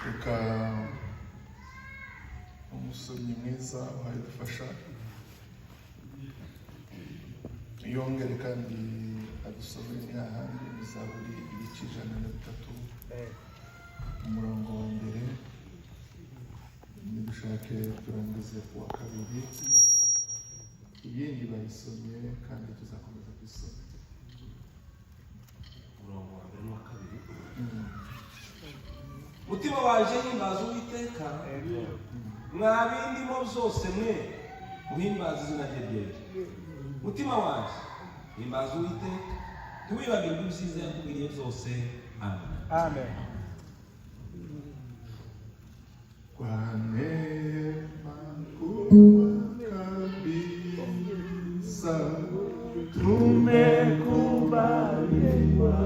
Reka umusomyi mwiza uhaye dufasha yongere kandi adusomere ni hahandi ni Zaburi ibice 103, umurongo wa mbere, nidushake turangize ku wa kabiri, iyindi bayisomye kandi tuzakomeza kuyisoma. Umurongo wa mbere n'uwa kabiri. Mutima wanje, himbaza Uwiteka. Mwa bindimo byose mwe, muhimbaze izina rye ryera. Mutima wanje, himbaza Uwiteka, ntiwibagirwe ibyiza yakugiriye byose. Amen. Amen. Kwa neema kubwa kabisa tumekubaliwa,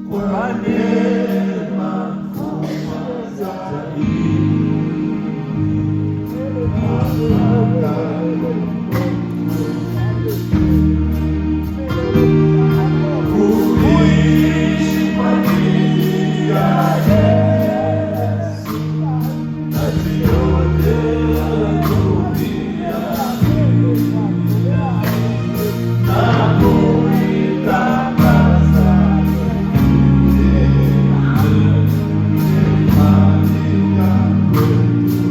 kwa neema kubwa zaidi. Kuishi kwa ajili ya Yesu kati yote ya dunia na kuitangaza imani kwetu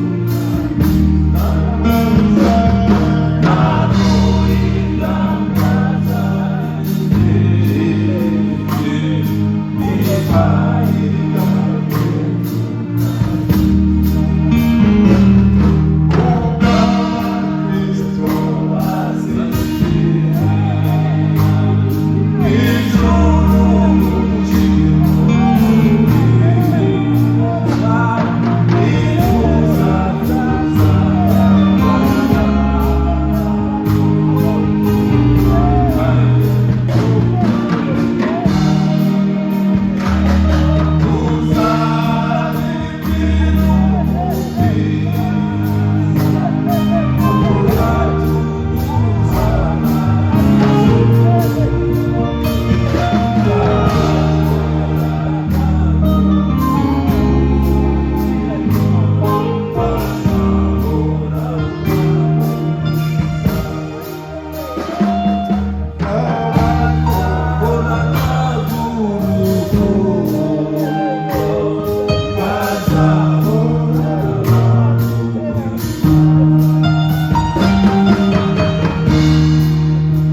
na kuitangaza Injili ni faida kwetu. Kristo asifiwe, ijuru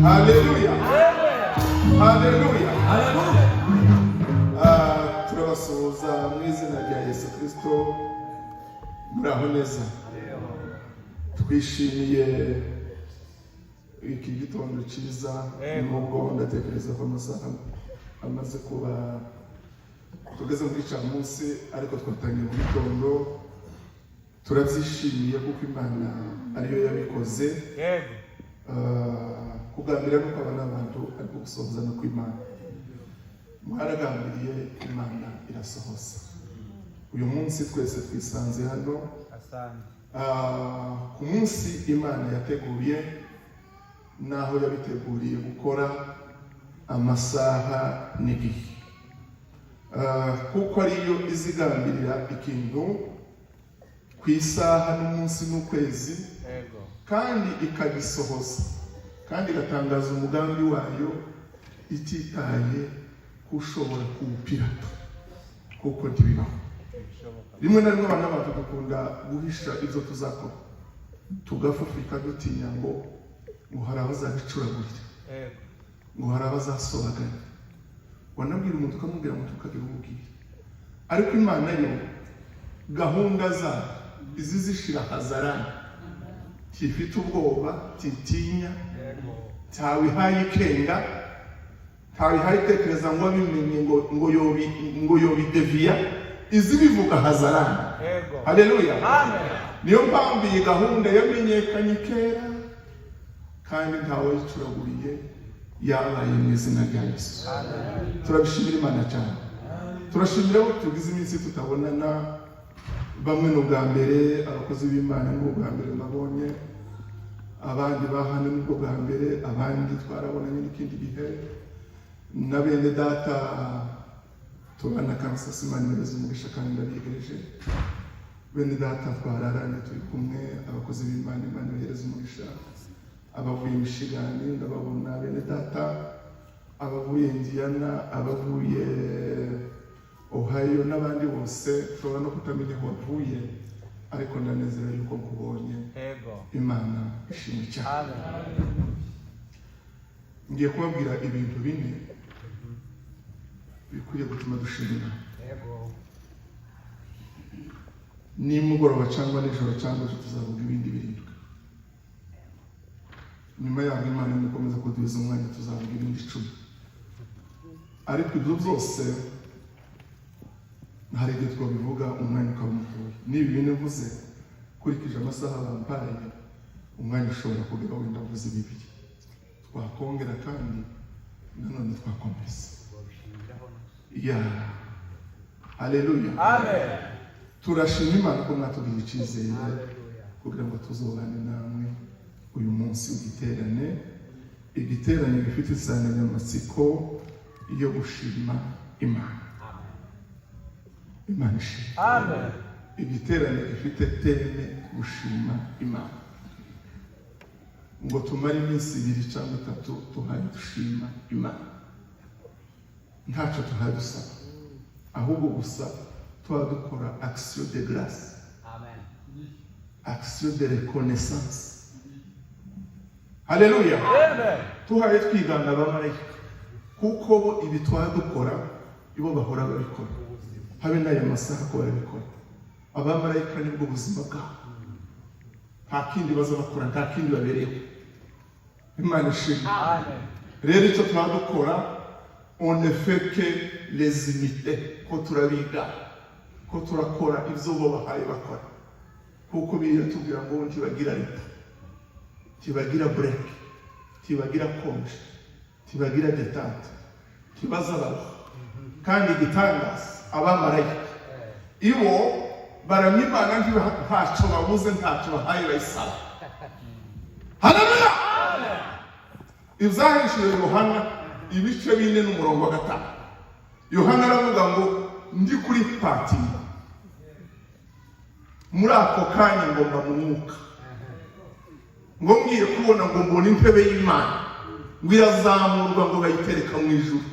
Haleluya, haleluya. Haleluya. Turabasuhuza mu izina rya Yesu Kristo. Muraho neza? Twishimiye iki gitondo cyiza, nubwo ndatekereza ko amasaha amaze kuba tugeze muri munsi, ariko twatangiye mu gitondo. Turabyishimiye kuko Imana ariyo yabikoze. Kugambira no kwaba n'abantu, ariko gusohoza no kw'Imana. Mwaragambiriye, Imana irasohoza. Uyu munsi twese twisanze hano. Asante. Ku munsi Imana yateguye n'aho yabiteguriye gukora, amasaha n'igihe, kuko ariyo izigambirira ikintu ku isaha n'umunsi n'ukwezi, kandi ikagisohoza, kandi igatangaza umugambi wayo ititaye ku ushobora kuwupirata, kuko ntibibaho. Rimwe na rimwe abana bacu dukunda guhisha ibyo tuzakora, tugafufika dutinya ngo hari abazabicuragurira, ngo hari abazasobaganya. Wanabwira umuntu, ukamubwira ngo tukagira ububwira, ariko Imana yo gahunda zayo izi zishira hazarani, tifite ubwoba, titinya, ntawihaye ikenga, ntawihaye itekereza ngo abimenye ngo yobideviya. Izi bivuga hazarani. Haleluya. Amen. Niyo mpamvu iyi gahunda yamenyekanye kera kandi ntawayicuraguriye, yabaye mu izina rya Yesu. Turabishimira Imana cyane. Turashimira abo tugize iminsi tutabonana, bamwe ni ubwa mbere, abakozi b'Imana ni ubwa mbere mbabonye, abandi ba hano ni bwo bwa mbere, abandi twarabonanye n'ikindi gihe, na bene data. Tubana Kansas, Imana ibahereze umugisha kandi ndabiyegereje. Bene data twararanye turi kumwe, abakozi b'Imana, Imana ibahereze umugisha. Abavuye Michigan ndababona, bene data, abavuye Indiana, abavuye Ohio n'abandi bose. Ushobora no kutamenya aho wavuye, ariko ndanezerewe yuko nkubonye. Imana ishimwe cyane. Ngiye kubabwira ibintu bine bikwiye gutuma dushimira nimugoroba cyangwa nijoro cyangwa ejo. Tuzavuga ibindi birindwi nyuma yaho. Imana nikomeza kuduhiza umwanya, tuzavuga ibindi 10. Ariko ibyo byose hari igihe twabivuga umwanya ukaba mutoya. N'ibi bine mvuze, ukurikije amasaha bampaye, umwanya ushobora kugera wenda mvuze bibiri, twakongera kandi nanone twakomeza. Ya, haleluya! Turashima Imana ko mwatugiriye icyizere kugira ngo tuzobane namwe uyu munsi w'igiterane, igiterane gifite insanganyamatsiko yo gushima Imana. Imana ishimwe! Igiterane gifite thème gushima Imana, ngo tumare iminsi 2 cyangwa 3 tuhaye dushima Imana, ntacyo tuhaye dusaba, ahubwo gusa tuba dukora action de grâce, action de reconnaissance. Haleluya! Tuhaye twigana abamarayika, kuko bo ibi tuba dukora ibo bahora babikora, habe n'aya masaha ko barabikora. Abamarayika nibwo buzima bwabo, nta kindi baza bakora, nta kindi babereyeho. Imana ishimwe! Rero icyo tuba dukora, on ne fait que les imiter, ko turabiga, ko turakora ibyo bo bahaye bakora, kuko biratubwira ngo ntibagira repos, ntibagira break, ntibagira congé, ntibagira détente, ntibaza baruha. Kandi igitangaza, abamarayika ibo baramya Imana ntacyo babuze, ntacyo bahaye bayisaba. Haleluya! Ibyahishuriwe Yohana ibice 4 n'umurongo wa 5, Yohana aravuga ngo: "Ndi kuri Patimo, muri ako kanya ngo mba mu mwuka, ngo ngiye kubona, ngo mbone intebe y'Imana, ngo irazamurwa, ngo bayitereka mu ijuru,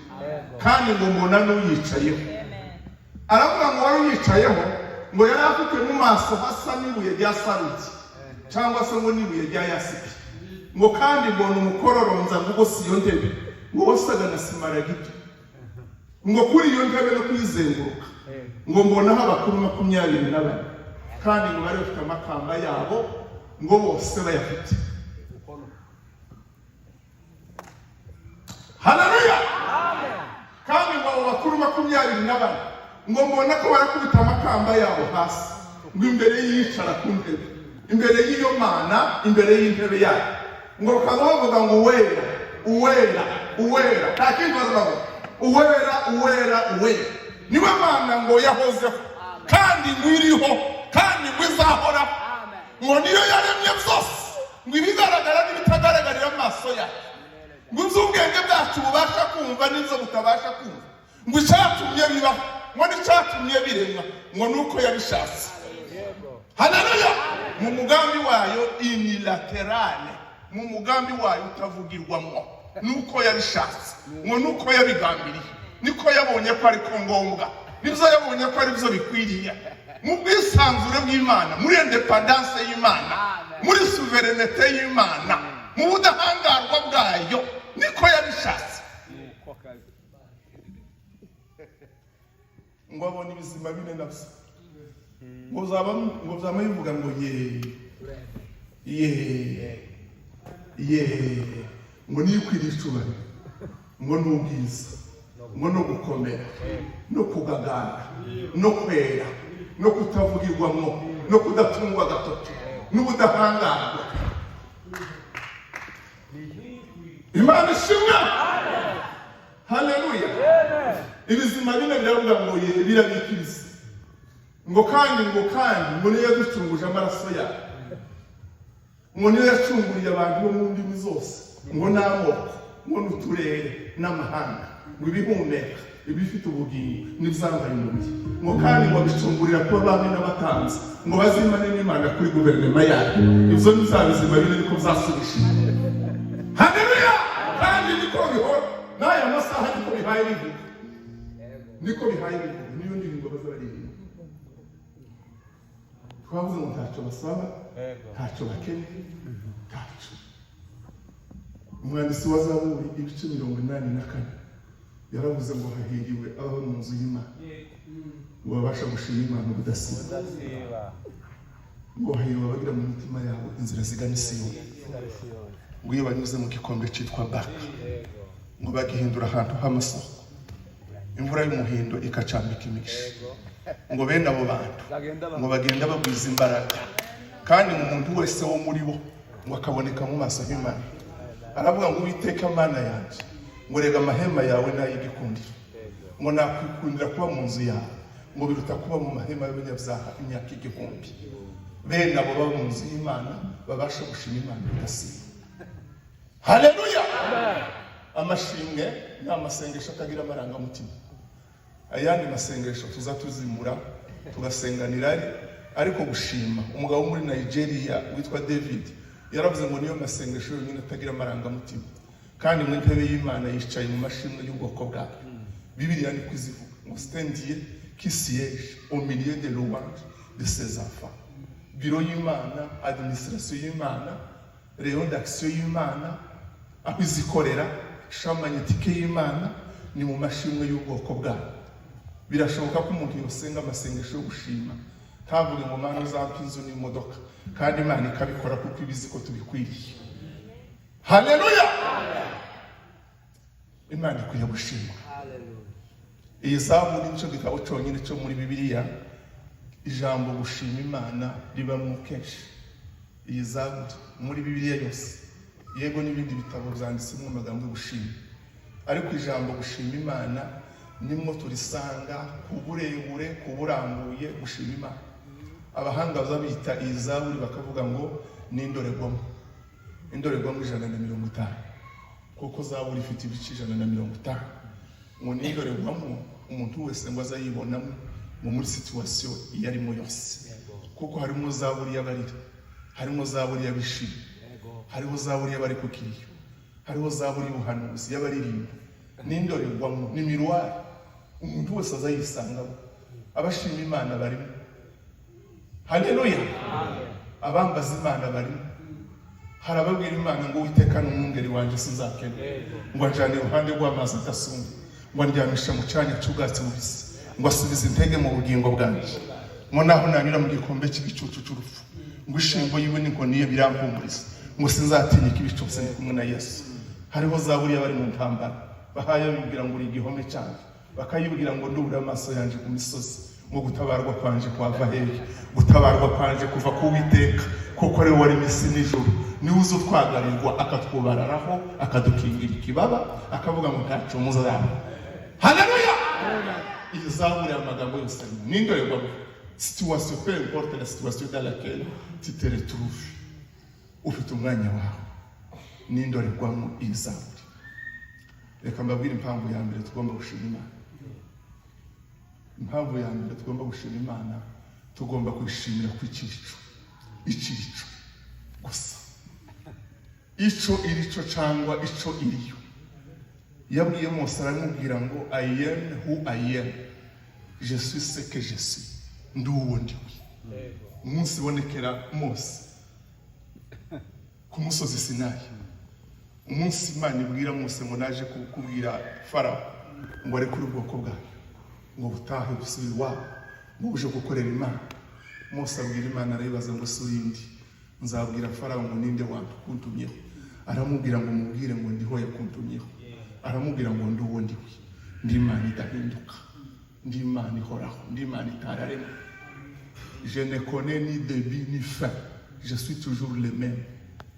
kandi ngo mbona n'uyicayeho." Aravuga ngo wari uyicayeho ngo yari afite mu maso hasa n'ibuye rya sarugi cyangwa se ngo n'ibuye rya yasipi, ngo kandi mbona umukororombya ngo ugose iyo ntebe, ngo wasaga na simaragito, ngo kuri iyo ntebe no kuyizenguruka ngo mbonaho abakuru 24, kandi ngo bari bafite amakamba yabo, ngo bose bayafite. Haleluya! Kandi ngo abo bakuru 24 ngo mbona ko barakubita amakamba yabo hasi, ngo imbere yicara ku ntebe, imbere y'iyo Mana, imbere y'intebe yayo, ngo bakaba bavuga ngo: "Uwera, uwera, uwera." Nta kindi bavuga: "Uwera, uwera, uwera niwe Mana ngo yahozeho, kandi ngo iriho, kandi ngo izahoraho, ngo niyo yaremye byose, ngo ibigaragara n'ibitagaragarira amaso yacu, ngo iby'ubwenge bwacu bubasha kumva n'ibyo butabasha kumva, ngo icyatumye bibaho, ngo n'icyatumye biremwa, ngo ni uko yabishatse." Haleluya! Mu mugambi wayo unilatéral, mu mugambi wayo utavugirwamo, nuko yabishatse, ngo nuko yabigambiriye, niko yabonye ko ariko ngombwa, nibyo yabonye ko aribyo bikwiriye, mu bwisanzure bw'Imana, muri indépendance y'Imana, muri souveraineté y'Imana, mu budahangarwa bwayo, niko yabishatse. Ngo abone ibizima bine nabyo ngo byaba bivuga ngo: "Ye, ye, ye," ngo niyo ikwiriye icubahiro, ngo n'ubwiza, ngo no gukomera, no kugagara, no kwera, no kutavugirwamo, no kudatungwa agatoki, n'ubudahangarwa. Imana ishimwe! Haleluya! Ibizima bine biravuga ngo ye, birabikiriza, ngo kandi ngo niyo yaducunguje amaraso yayo, ngo niyo yacunguriye abantu bo mu ndimi zose, ngo n'amoko, ngo n'uturere n'amahanga. Ngo ibihumeka, ibifite ubugingo n'ibyambaye umubiri, ngo kandi ngo bicungurira kuba bami n'abatambyi, ngo bazimane n'Imana kuri guverinoma yayo. Ibyo ni bya bizima bine, niko byasubije. Haleluya! Kandi niko bihora n'aya masaha, niko bihaye bivuga, niko bihaye bivuga. Niyo ndirimbo baza baririmba. Twavuze ngo ntacyo basaba, ntacyo bakeneye, ntacyo. Umwanditsi wa Zaburi, ibice 84, yaravuze ngo hahiriwe abaho mu nzu y'Imana, ngo babasha gushima Imana ubudasiba, Udasiba. ngo hahiriwe abagira mu mitima yabo inzira zigana i Siyoni, ngo iyo banyuze mu gikombe cyitwa Baka, ngo bagihindura ahantu h'amasoko, imvura y'umuhindo ikacambika imigisha, ngo bene abo bantu ngo bagenda bagwiza imbaraga, kandi ngo umuntu wese wo muri bo ngo akaboneka mu maso h'Imana. Aravuga ngo: "Uwiteka Mana yanjye," ngo, "rega amahema yawe n'ay'igikundiro, ngo nakwikundira kuba mu nzu yawe, ngo biruta kuba mu mahema y'abanyabyaha imyaka 1000." Bene abo baba mu nzu y'Imana babasha gushima Imana bidasiba. Haleluya! Amashimwe ni amasengesho atagira amarangamutima. Ayandi masengesho tuza tuzimura tugasenganira irari, ariko gushima, umugabo wo muri Nigeria witwa David yaravuze ngo niyo masengesho yonyine atagira amarangamutima, kandi mu ntebe y'Imana yicaye mu mashimwe y'ubwoko bwayo. Bibiliya niko izivuga ngo: "C'est un Dieu qui siège au milieu des louanges de ses enfants." Biro y'Imana, administration y'Imana, rayon d'action y'Imana, aho izikorera, champ magnétique y'Imana ni mu mashimwe y'ubwoko bwayo. Birashoboka ko umuntu yosenga amasengesho yo gushima, ntavuge ngo: "Mana, uzampa inzu n'imodoka," kandi Imana ikabikora kuko ibizi ko tubikwiriye. Haleluya! Imana ikwiye gushimwa. Iyi Zaburi nicyo gitabo cyonyine cyo muri Bibiliya ijambo gushima Imana ribamo kenshi. Iyi Zaburi muri Bibiliya yose, yego n'ibindi bitabo byanditsemo amagambo yo gushima, ariko ijambo gushima Imana nimwo turisanga ku burebure, ku burambuye. Gushima Imana, abahanga baza bita iyi Zaburi bakavuga ngo ni indorerwamo, indorerwamo 150, kuko Zaburi ifite ibice 150. Ngo ni indorerwamo umuntu wese ngo azayibonamo ngo muri situation iyo arimo yose, kuko harimo Zaburi y'abarira, harimo Zaburi y'abishimye, hariho Zaburi y'abari ku kiriyo, hariho Zaburi y'ubuhanuzi, y'abaririmba. Ni indorerwamo, ni miroir umuntu wese azayisangamo. Abashima Imana barimo. Haleluya! Abambaza Imana barimo. Hari ababwira Imana ngo: "Uwiteka ni umwungeri wanjye, sinzakena," ngo anjyane iruhande rw'amazi adasumba, ngo andyamisha mu cyanya cy'ubwatsi bubisi, ngo asubize intege mu bugingo bwanjye, ngo naho nanyura mu gikombe cy'igicucu cy'urupfu, ngo ishimbo yiwe n'inkoni ye birampumuriza, ngo sinzatinya ikibi cyose, ndi kumwe na Yesu. Hariho Zaburi y'abari mu ntambara, bahaye bibwira ngo: "Uri igihome cyanjye," bakayibwira ngo: "Ndubura amaso yanjye ku misozi, ngo gutabarwa kwanje kwava hehe? Gutabarwa kwanje kuva ku Witeka, kuko ari we waremye isi n'ijuru." Niwe uza utwagarirwa, akatwubararaho, akadukingira ikibaba, akavuga ngo ntacyo muzaba. Haleluya! Iyi Zaburi, amagambo yose arimo ni indorerwamo. Situation, peu importe la situation dans laquelle tu te retrouves, ufite umwanya wawe n'indorerwamo iyi Zaburi. Reka mbabwire impamvu ya mbere tugomba gushima Imana. Impamvu ya mbere tugomba gushima Imana, tugomba kuyishimira ku icyico, icyico gusa, ico irico cyangwa ico iriyo. Yabwiye Mose, aramubwira ngo: "I am who I am, je suis ce que je suis, ndi uwo ndiwe." Umunsi ibonekera Mose ku musozi Sinayi, umunsi Imana ibwira Mose ngo: "Naje kubwira Farawo ngo arekure ubwoko bwayo, ngo butahe busubire iwabo, ngo buje gukorera Imana." Mose abwira Imana, arayibaza ngo: "Si urindi, nzabwira Farawo ngo ninde wakuntumyeho?" Aramubwira ngo: "Mubwire ngo ndiho yakuntumyeho." Aramubwira ngo: "Ndi uwo ndiwe, ndi Imana idahinduka, ndi Imana ihoraho, ndi Imana itararemwa. Je ne connais ni début ni fin, je suis toujours le même,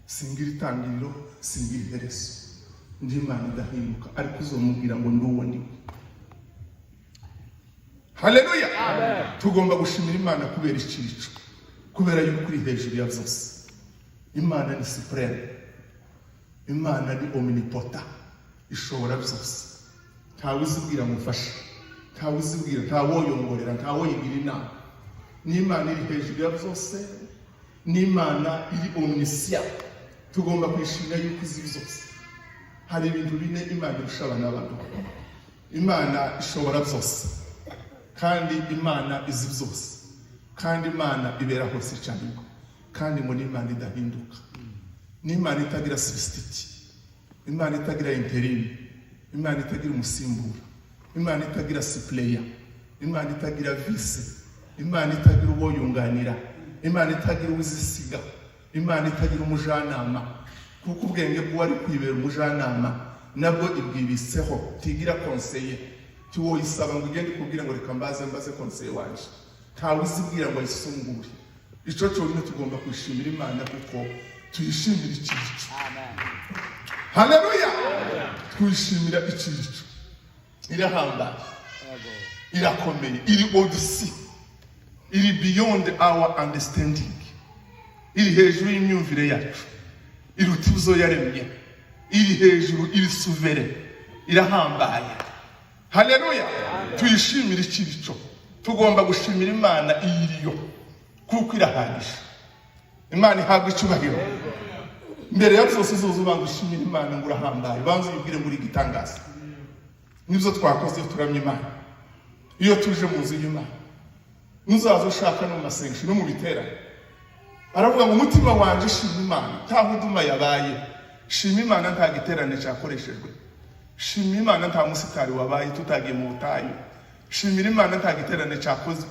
singira itangiriro, singira iherezo, ndi Imana idahinduka, ariko uzomubwira ngo ndi uwo ndiwe." Haleluya! Tugomba gushimira Imana kubera icyico, kubera yuko uri hejuru ya byose. Imana ni suprême, Imana ni omnipotent, ishobora byose. Ntawe uzibwira mufashe, ntawe uzibwira, ntawoyongorera, ntawoyigira inama. N'Imana iri hejuru ya byose, n'Imana iri omniscient. Tugomba kwishimira yuko izi byose. Hari ibintu bine Imana irusha abana b'abantu. Imana ishobora byose, kandi Imana izi byose, kandi Imana ibera hose icyarimwe, kandi ngo n'Imana idahinduka, n'Imana itagira substitute, Imana itagira intérim, Imana itagira umusimbura, Imana itagira suppléant, Imana itagira vice, Imana itagira uwo yunganira, Imana itagira uwizisiga, Imana itagira umujanama, kuko ubwenge bw'uwari kwibera umujanama nabwo ibwibitseho. Tigira conseiller, tiwoyisaba ngo ugende ikubwire ngo reka mbaze mbaze conseiller wanje. Ntawe uzibwira ngo ayisungure. Ico cyonyine tugomba kwishimira Imana, kuko tuyishimira icyico. Haleluya! Twishimira icyico. Irahambaye, irakomeye, iri au-dessus, iri beyond our understanding, iri hejuru y'imyumvire yacu, iruta ibyo yaremye, iri hejuru, iri souverain, irahambaye. Haleluya! Tuyishimire icyico. Tugomba gushimira Imana iyiriyo, kuko irahagije. Imana ihabwa icyubahiro. Mbere ya byose, uzuza ubanza ushimira Imana ngo urahambaye, ubanza uyibwire ngo uri igitangaza. Nibyo twakoze iyo turamya Imana, iyo tuje mu nzu y'Imana. Nuzaza ushaka no mu masengesho no mu biterane, aravuga ngo umutima wanje shima Imana. Nta huduma yabaye, shima Imana. Nta giterane cyakoreshejwe, shima Imana. Nta musitari wabaye tutagiye mu butayu, shimira Imana. Nta giterane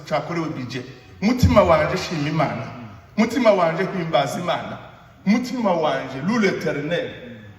cyakorewe budget, mutima wanje shima Imana, mutima wanje himbaza Imana, mutima wanje loue l'Éternel,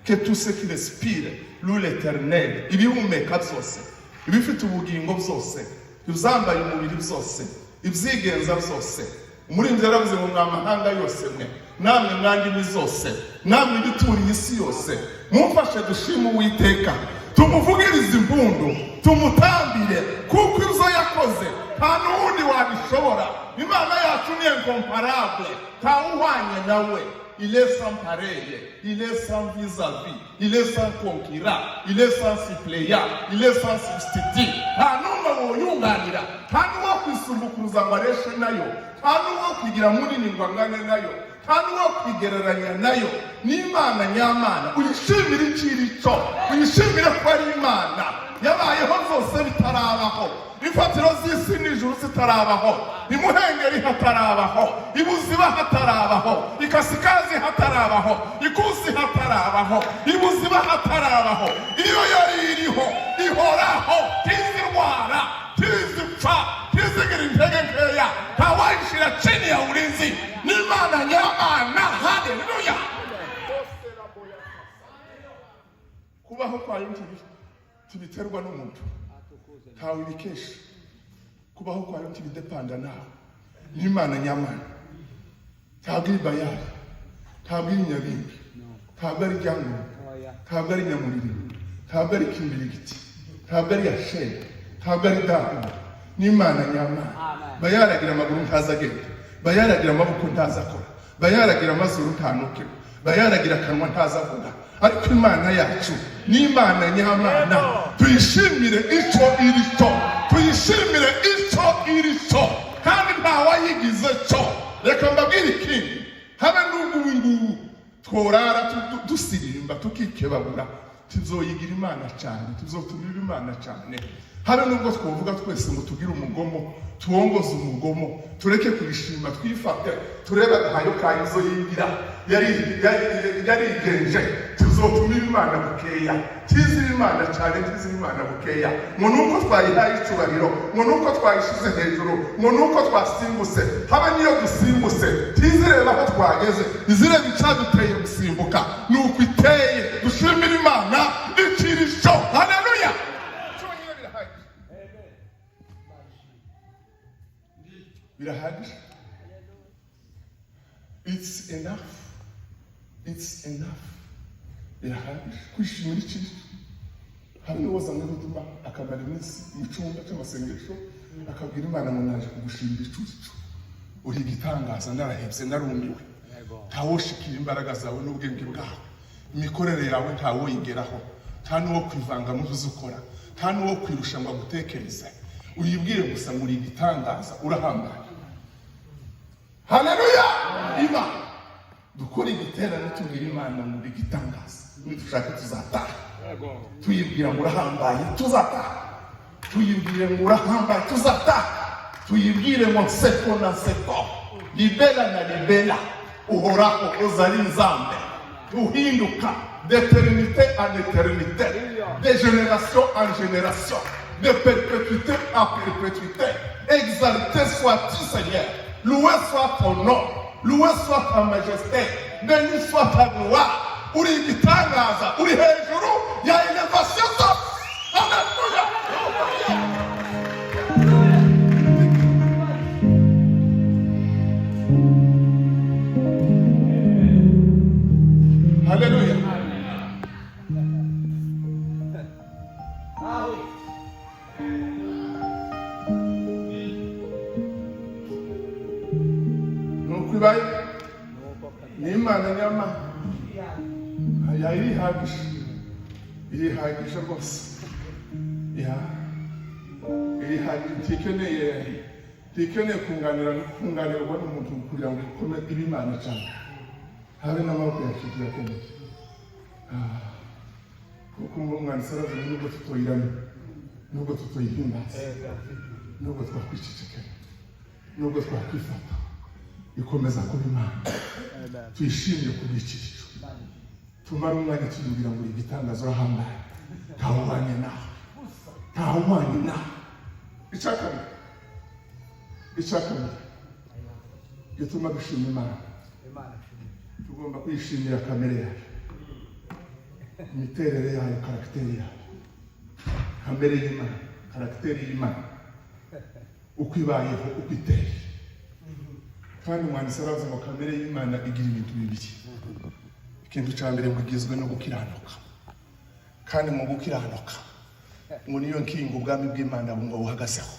que tout ce qui respire loue l'Éternel. Ibihumeka byose, ibifite ubugingo byose, ibyambaye umubiri byose, ibyigenza byose. Umuririmbyi yaravuze ngo mwa mahanga yose mwe, namwe mwa ndimi zose, namwe ibituriye isi yose, mumfashe dushime Uwiteka, tumuvugirize impundu, tumutambire, kuko ibyo yakoze nta n'uwundi wabishobora. Imana yacu ni incomparable, ntawuhwanye nawe. Il est sans pareil, il est sans vis-à-vis, il est sans concurrent, il est sans suppléant, il est sans substitut. Nta n'umwe woyunganira, nta n'uwo kwisumbukuruza ngo areshe nayo, nta n'uwo kwigira munini ngo angane nayo, nta n'uwo kwigereranya nayo. Ni Imana nyamana. Uyishimire icirico, uyishimire ko ari Imana yabayeho zose bitarabaho, imfatiro z'isi n'ijuru zitarabaho, imuhengeri hatarabaho, ibuziba hatarabaho, ikasikazi hatarabaho, ikusi hatarabaho, ibuziba hatarabaho. Iyo yari iriho, ihoraho, ntizirwara, ntizipfa, ntizigira intege nkeya, ntawayishira chini ya ulinzi. N'Imana nyamana. Haleluya! Kubaho kwayo ntibiterwa n'umuntu, ntawe ibikesha. Kubaho kwayo ntibidepanda nawe. N'Imana nyamana. Ntabwo iri bayari, ntabwo iri nyabingi, ntabwo ari ryangombe, ntabwo ari nyamuriri, ntabwo ari kimbirigiti, ntabwo ari yasheri, ntabwo ari dahuba. N'Imana nyamana. Bayaragira amaguru ntazi agenda, bayaragira amaboko ntazi akora, bayaragira amazuru ntanukirwa, bayaragira akanwa ntazi avuga, ariko Imana yacu ni Imana nyamana. Tuyishimire icyo iri cyo, tuyishimire icyo iri cyo, kandi ntawayigize cyo. Reka mbabwire ikindi: habe n'ubwo ubu ngubu tworara dusirimba tukikebagura, tuzoyigira Imana cyane, tuzotumira Imana cyane. Habe nubwo twovuga twese ngo tugire umugomo, tuwongoze umugomo, tureke kuyishima, twifate, turebe agahayo kayo izo yigira yarigenje, tuzotumira Imana bukeya. Tizira Imana cyane, tizira Imana bukeya, ngo nuko twayihaye icubahiro, ngo nuko twayishize hejuru, ngo nuko twasimbutse. Habe niyo dusimbutse, tizireba aho twageze, izireba icyaduteye gusimbuka. Ni uko iteye. Dushimire Imana ikirisho. Haleluya! Cyonyine birahagije, birahagije. It's enough, it's enough, birahagije kwishimira icyiza. Hari n'uwazanywe n'uduma akamara iminsi mu cyumba cy'amasengesho, akabwira Imana ngo naje kugushimira icucu, uri igitangaza, narahebye, narumiwe, ntawoshikira imbaraga zawe n'ubwenge bwawe, imikorere yawe ntawoyigeraho. Nta n'uwo kwivanga mu byo ukora, nta n'uwo kwirusha ngo agutekereze. Uyibwire gusa ngo uri igitangaza, urahambaye. Haleluya! Imana dukora igiterane, tubwira Imana ngo uri igitangaza. Nidushaka tuzataha tuyibwira ngo urahambaye, tuzataha tuyibwire ngo urahambaye, tuzataha tuyibwire ngo nseko na nseko, libela na libela, uhoraho, ozali Nzambe uhinduka d'éternité en éternité, de génération en génération, de perpétuité en perpétuité. Exalté sois-tu, Seigneur, loué soit ton nom, loué soit ta majesté, béni soit ta gloire. Uri igitangaza, uri hejuru ya élévation zose. Haleluya! Haleluya! Nuko ibaye ni Imana nyama irihagije, irihagije rwose. Ya, irihagije, ntikeneye kunganirwa n'umuntu kugira ngo ikome ibe Imana cyane. Habe n'amaboko yacu tuyakeneye. Kuko umwanditsi aravuga, nubwo tutoyiramye, nubwo tutoyihimbaza, nubwo twakwicecekera, nubwo twakwifata, ikomeza kuba Imana. Tuyishimire kubw'ikirico, tumare umwanya tuyibwira ngo uri igitangaza, urahambaye, ntawuhwanye nawe, ntawuhwanye nawe. Icya kabiri gituma dushima Imana, tugomba kwishimira kamere yayo, imiterere yayo, caractère yayo. Kamere y'Imana, caractère y'Imana, uko ibayeho, uko iteye. Kandi umwanditsi aravuze ngo kamere y'Imana igira ibintu bibiri. Ikintu cya mbere, ngo igizwe no gukiranuka. Kandi mu gukiranuka ngo niyo nkingi ubwami bw'Imana ngo buhagazeho.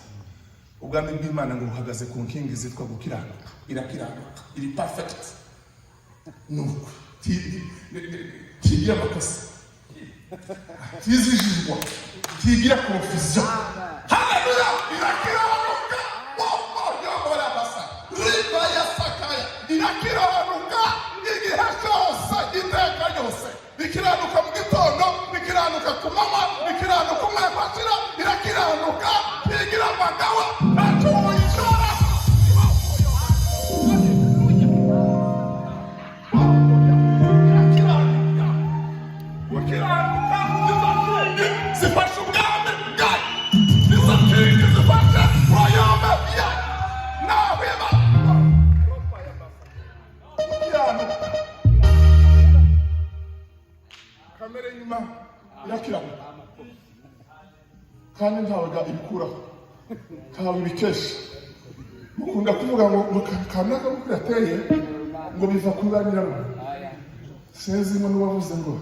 Ubwami bw'Imana ngo buhagaze ku nkingi zitwa gukiranuka. Irakiranuka, iri perfect. Nuko tigira amakosa, tizijijwa, tigira confusion. Haleluya! Irakiranuka. Yobora basa riba ya sakaya. Irakiranuka igihe cyose, iteka ryose. Ikiranuka mu gitondo, ikiranuka ku manywa, ikiranuka umwaka washira. Irakiranuka, tigira amagawa, ntacyo wuyishora. Irakiranuka. Gukiranuka nizo nkingi zifasha ubwami bwayo, nizo nkingi zifasha royaume yayo. Naho iba gukiranuka, kamere y'Imana irakiranuka, kandi ntawe ibikuraho, ntawe ibikesha. Mukunda kuvuga ngo kanaka uko yateye, ngo biva kuri ba nyirarume. Sinzi ngo n'uwavuze ngo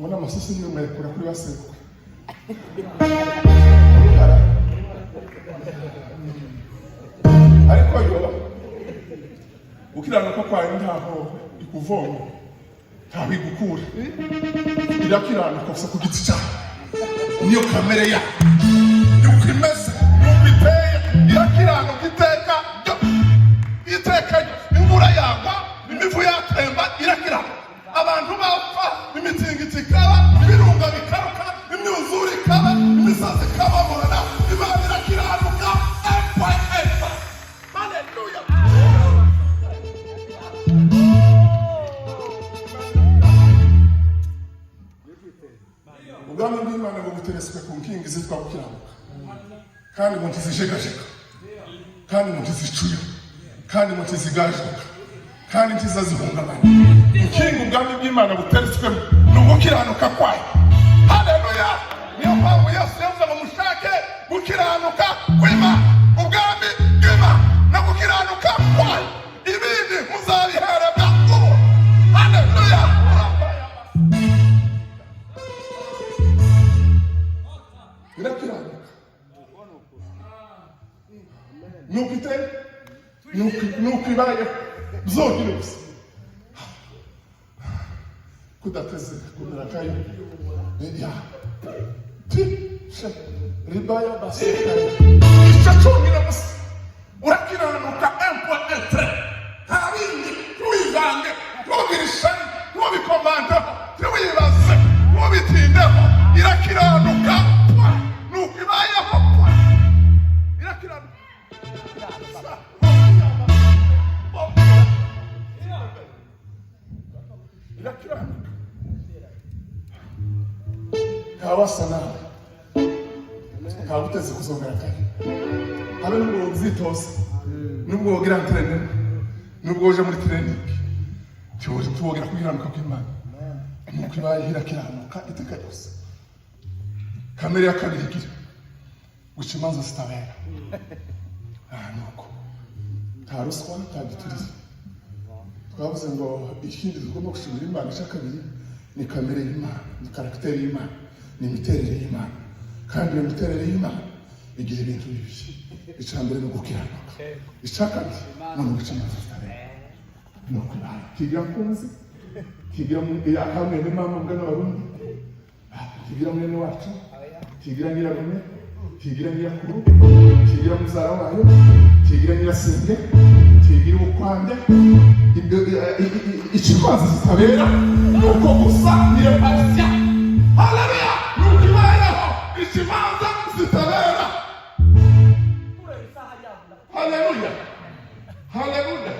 n'amasisi y'umwerekura kuri basekwe. Uruhara. Ariko yo gukiranuka kwayo ntaho ikuvoma, ntaho igukura. Irakiranuka gusa ku giti cyayo, niyo kamere yayo, nuko imeze, nuko iteye. Irakiranuka iteka ryo, iteka ryo. Imvura yagwa, imivu yatemba, irakiranuka. Abantu bapfa, imitingito ikaba, ibirunga bikaruka, imyuzure ikaba, imisozi ikabamurana, Imana irakiranuka ever. Haleluya! Ubwami bw'Imana buguteretswe ku nkingi zitwa gukiranuka, kandi ngo ntizijegajega, kandi ngo ntizicuya, kandi ngo ntizigajuka, kandi ntizazihungabana. Inkingi ubwami bw'Imana buteretswemo ni ugukiranuka kwayo. Haleluya! Niyo mpamvu Yesu yavuze ngo mushake gukiranuka kw'Imana, ubwami bw'Imana no gukiranuka kwayo, ibindi muzabiherebwa ubu. Haleluya! Irakiranuka, nuko iteye, nuko ibayeho byonyine gusa. Kudateze kumera kayo ya ti she ribaya baseka. Icyo cyonyine gusa, urakiranuka, un point, un trait, nta bindi. Ntubivange, ntugire ishari, ntubikomandeho, ntiwibaze, ntubitindeho. Irakiranuka, point. Nuko ibayeho, point. Irakiranuka. Irakiranuka, ntawasa nawe, ntawe uteze kuzongera kare, habe n'ubwo uzitoza, nubwo wogira entraînement, nubwo uje muri training, tuwogera kugiranuka kw'Imana. Nuko ibaye, irakiranuka iteka ryose. Kamere ya kabiri igira guca imanza zitabera. Ah, nuko nta ruswa, nta giturire. Twavuze ngo ikindi tugomba gushimira Imana icya kabiri ni kamere y'Imana, ni caractère y'Imana, ni imiterere y'Imana. Kandi iyo miterere y'Imana igira ibintu bibiri: icya mbere ni ugukiranuka, icya kabiri ni uguca imanza zitabera. Ni uko ibaye. Kigira nkunzi, kigira ya mwene mama mbwa n'Abarundi, kigira mwene wacu, kigira nyirarume, kigira nyirakuru, kigira muzara wayo, kigira nyirasenge, kigira ubukwande. Ikibanza zitabera ni uko gusa, niyo pasiya. Haleluya! Ni uko ibayeho, ikibanza zitabera. Haleluya, haleluya!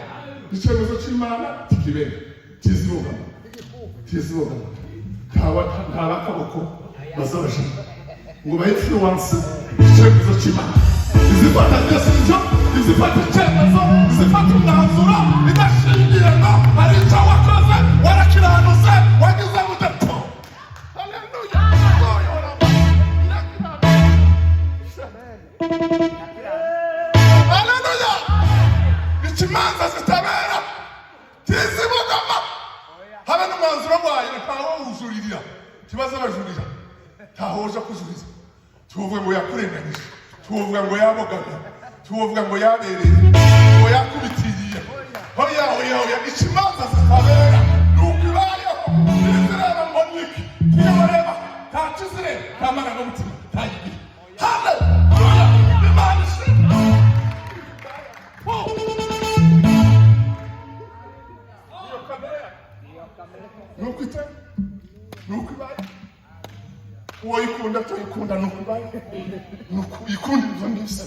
Icyemezo cy'Imana kikibera, kizibogama, kizibogama. Nta bakaboko bazabajana ngo ba influence icyemezo cy'Imana. Izifata decision, izifata icyemezo, izifata umwanzuro idashingiye ngo hari icyo wakoze, warakiranutse, wagize gute po. Haleluya! Irakiranutse. Haleluya! Ikimanza zitabera, tizibogama, habe n'umwanzuro wayo ntawo wujuririra. Kibazo abajurira, ntahoja kujurira. Tuvuga ngo yakurenganyije, tuvuga ngo yabogamye, tuvuga ngo yabereye, ngo yakubitiriye. Oya, oya, oya! Ikimanza zitabera, nuko ibayeho. Izireba ngo niki? Tuyoboreba nta kizireba, nta marangamutima, ntayigira. Haleluya! Imana ishimwe. Oh. Iyo kamere nuko iteye, nuko ibaye. Uwo yikunda, tuyikunda, nuko ibaye, nuko uyikunda ibyo ngibyo.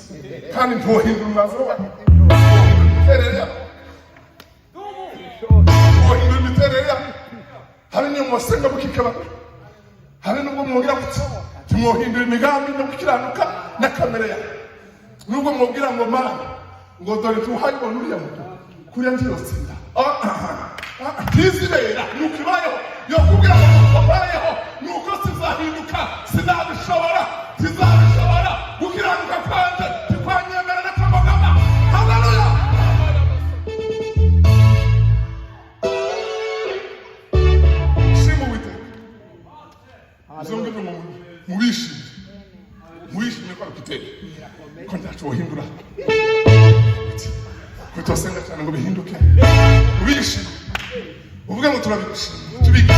Kandi ntiwohindura umwanzuro wawe, ntiwohindura imiterere yawe, ntiwohindura imiterere yawe. Habe niyo mwasenga mukikabana, habe nubwo mwongera gutya, ntimwohindura imigambi no gukiranuka na kamere yawe. Nubwo mwubwira ngo mana, ngo dore tuwuhayibona uriya muntu kuriya ntiyotsinda, ntizibera. Nuko ibayeho. Yokubwira ngo nuko mbayeho, nuko sizahinduka, sinabishobora, sizabishobora, gukiranuka kwanje tikwanyemera na kamagama. Haleluya! Shima Uwiteka. Izo ngibyo mubishimire, mubishimire ko abifite, ko ntacyo wohindura, ko tubasenga cyane ngo bihinduke. Mubishime, uvuge ngo turabigushimira, tubige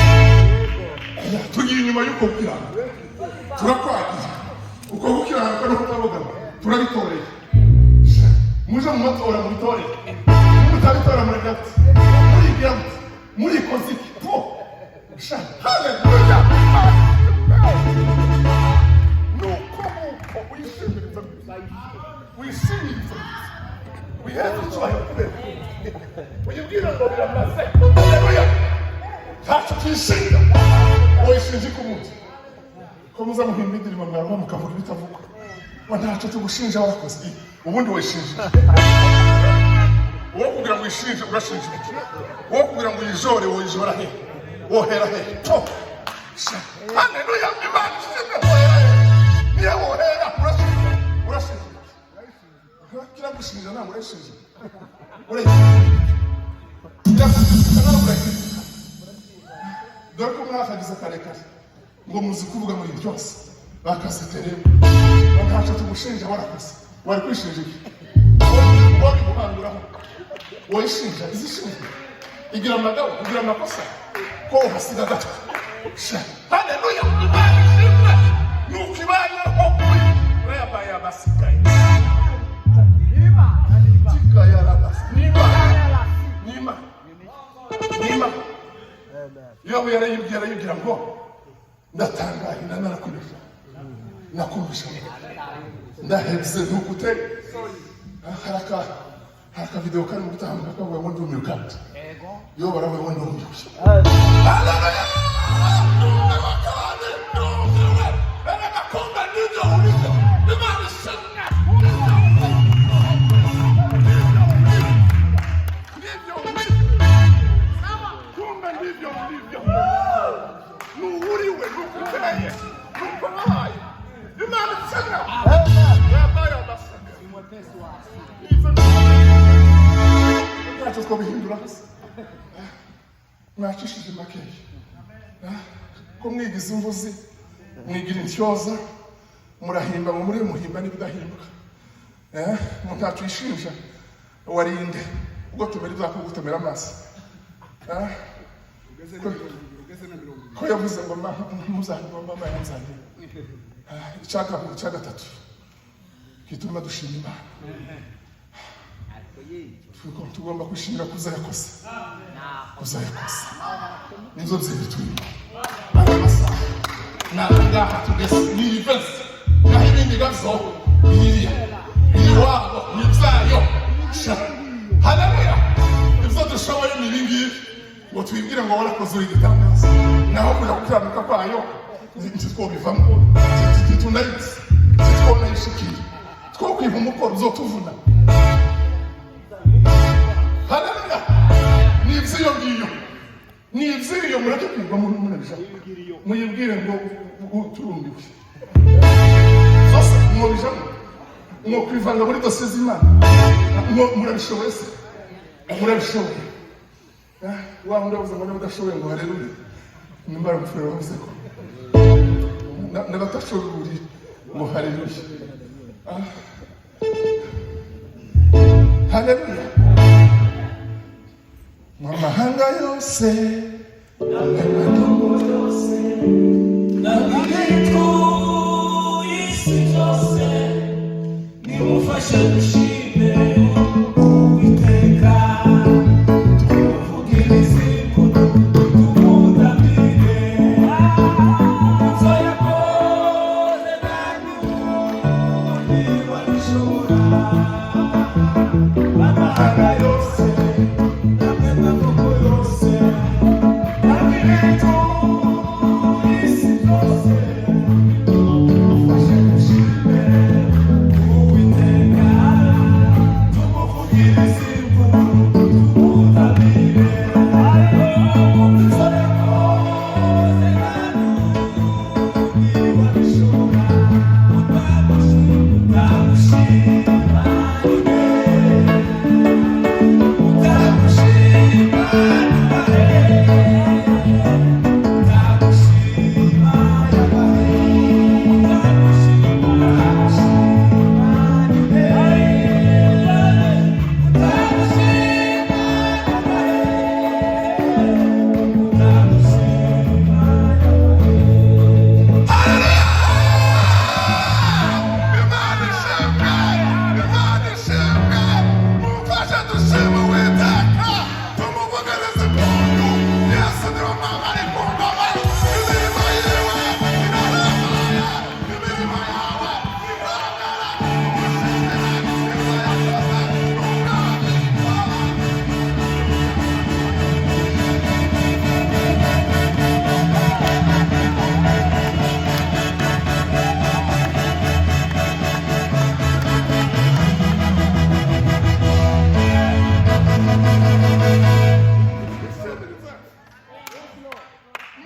tugiye inyuma y'uko gukiranuka, turakwagiye uko gukiranuka no kutabogama, turabitoreye. Muje mu matora mubitorere, mutabitora muragira ati murigira muti murikoze iki po sha. Haleluya! Nuko nguko wishimira ibyo ngibyo, wishimira ibyo ngibyo, wiheze icyubahiro kubera uyibwire ngo biramaze. Haleluya! Ntacyo tuyishinga. Woyishinja ikumunsi ko muza muhimba indirimbo, mwaruha mukavuga ibitavugwa, ngo ntacyo tugushinja, warakoze. Ubundi woyishinja uwo kugira ngo uyishinje, urashinja iki? Uwo kugira ngo uyijore, woyijora he? Wohera he? To sha. Haleluya! Imana ishimwe! Wohera he? Niyo wohera. Urashinja, urashinja kiragushinja, ntabwo urayishinja, urayishinja kiragushinja, ntabwo urayishinja. Dore ko mwakagize karekare ngo muzi kuvuga muri byose, bakaseteremo ngo ntacyo tugushinja, warakoze. Wari kwishinja iki? Wabiguhanguraho woyishinja, izishinzwe Igira amagabo, igira amakosa, ko uhasiga agatwe. Sha, haleluya! Imana ishimwe, nuko ibayeho urayabaye abasigaye tikayarabasi. Niba nima nima Yobu yarayibwira, arayibwira ngo ndatangaye, nanarakwirisha nakumvisha ndahebye ntukute. Hari akavidewo kari mu gutambuka kavuga ngo ndumiwe, kandi yo baravuga ngo ndumiwe. Haleluya! Ndumiwe kandi ndumiwe. Erega kumbe nibyo uribyo. Imana ishimwe. Nibyo uribyo. Kumbe ndivyo ulivyo, nuhuriwe, nukuteye, nuko wabaye. Imana ishimwe. Yabaye amasaka. Ntacyo twabihindura, mwacishije makeya ko mwigize imvuzi, mwigira intyoza, murahimba ngo muri muhimba n'ibidahimbwa. Mu ntacyo yishinja warinde ubwo tumera ibyaka gutomera amaso. Ko yavuze ngo muzahirwa mama yanzaniye. Icya gatatu gituma dushima Imana, tugomba kwishimira kuza yakoze, kuza yakoze nibyo byari turimo. Aya masaha ni ahangaha tugeze, ni iyi verse, naho ibindi bibazo biriya iwabo ni ibyayo. Sha, haleluya! Ibyo dushoboye ni ibi ngibi, ngo twibwire ngo warakoze uri igitangaza, naho kuja gukiranuka kwayo ntitwobivamo, ntitunayizi, ntitwonayishikira, twokwiha umukoro uzotuvuna. Haleluya! Ni iby'iyo ngiyo, ni iby'iyo mureke kwigwa munabijamo, muyibwire ngo turumbiwe zose mwobijamo, mwokwivanga muri dosiye z'Imana. Murabishoboye se? Murabishoboye? Wa wundi wavuze ngo niba udashoboye ngo haleluya, nimba ari umufurere wavuze ko n'abatashoboye ngo haleluya. Haleluya! Mu mahanga yose, N'amatungo yose, n'abituye isi byose, nimufashe dushime Uwiteka, tumuvugirize impundu, tumutambire. Ibyo yakoze nta n'undi wabishobora. Amahanga yose, namwe maboko yose, n'abituye isi byose, nimufashe dushime Uwiteka, tumuvugirize impundu, tumutambire. Ibyo yakoze nta n'undi wabishobora. Utamushima, utamushima, utamushima, Imana ishimwe, Imana ishimwe. Mumfashe dushime Uwiteka, tumuvugirize impundu. Yesu niwe Mwami ari ku ngoma. Imirimo yiwe irahambaye, imirimo yawe irangara. Umushimire ibyo yakoze, ni umwami.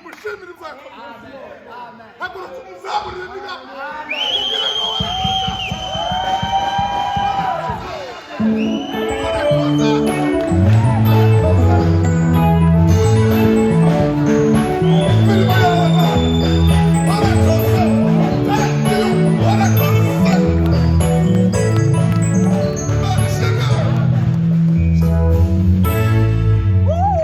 Mushimire ibyo yakoze. Haguruka umuzamurire ibiganza.